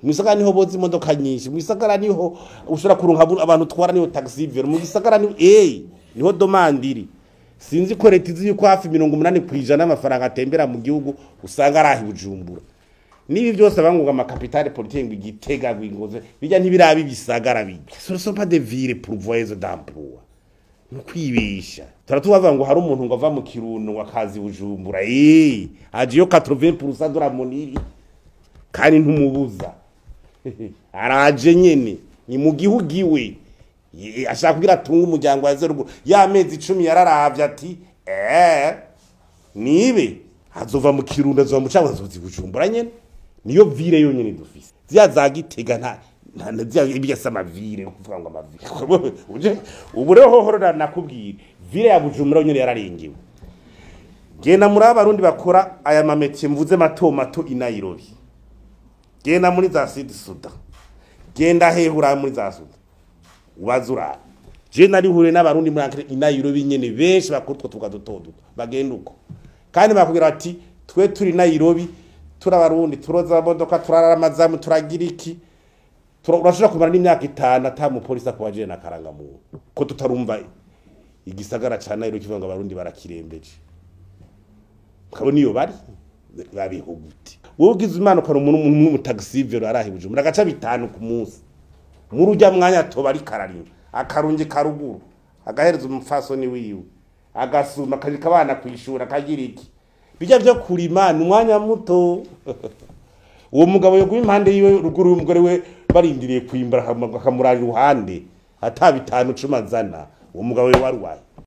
Mu gisagara niho boza imodoka nyinshi, mu gisagara niho ushobora kuronka abantu utwara, niho taxi vélo, mu gisagara niho niho demande iri. Sinzi ko leta izi yuko hafi 80% y'amafaranga atembera mu gihugu usanga ari aho i Bujumbura. Nibi byose banguga ama capitales politiques, ngo Igitega, ngo Ingozi, bijya ntibirabi bisagara bijya. Ce ne sont pas des villes pourvoyeuses d'emploi. No kwibesha. Turatubaza ngo hari umuntu ngo ava mu Kirundo ngo akazi Bujumbura. Aje yo 80% de la monnaie kandi ntumubuza. Araje nyene ni mu gihugu iwe. Ashaka kugira atunge umuryango wa zero ya mezi 10 yararavye ati nibe azova mu Kirundo, azova mu Cankuzo, azoza i Bujumbura nyene. Niyo ville yonyene dufise. Ziya za Gitega nta ziya ibya sama ville kuvuga ngo ama villes. Uje ubu rero hoho nakubwira ville ya Bujumbura nyene yararengewe. Genda muri abarundi bakora aya ma métiers mvuze mato mato i Nairobi. Genda muri za Sud Sudan. Genda hehe ura muri za Sudan. Ubaza urabe. Je nari hure n'abarundi muri i Nairobi nyene benshi bakora utwo tuga duto duto. Bagenda uko. Kandi bakubwira ati twe turi Nairobi, turi abarundi, turoza amamodoka, turarara amazamu, turagira iki. Urashobora kumara n'imyaka 5 ata mupolisi akubaje na karangamuntu. Ko tutarumva igisagara ca Nairobi kivuga ngo abarundi barakirembeje. Ukabona iyo bari babiho gute? Wowe ugize Imana ukora umuntu w'umu taxi vélo arahi Bujumbura agaca 5 ku munsi. Muri ujya mwanya toba ari kararima akarungi karuguru agahereza umupfasoni wiwe agasuma akajika abana kwishura akagira iki bijya byo kurima ni umwanya muto. Uwo mugabo yo impande yiwe ruguru y'umugore we barindiriye kwimbura akamurara iruhande ata 5 10 azana, uwo mugabo we waruwaye.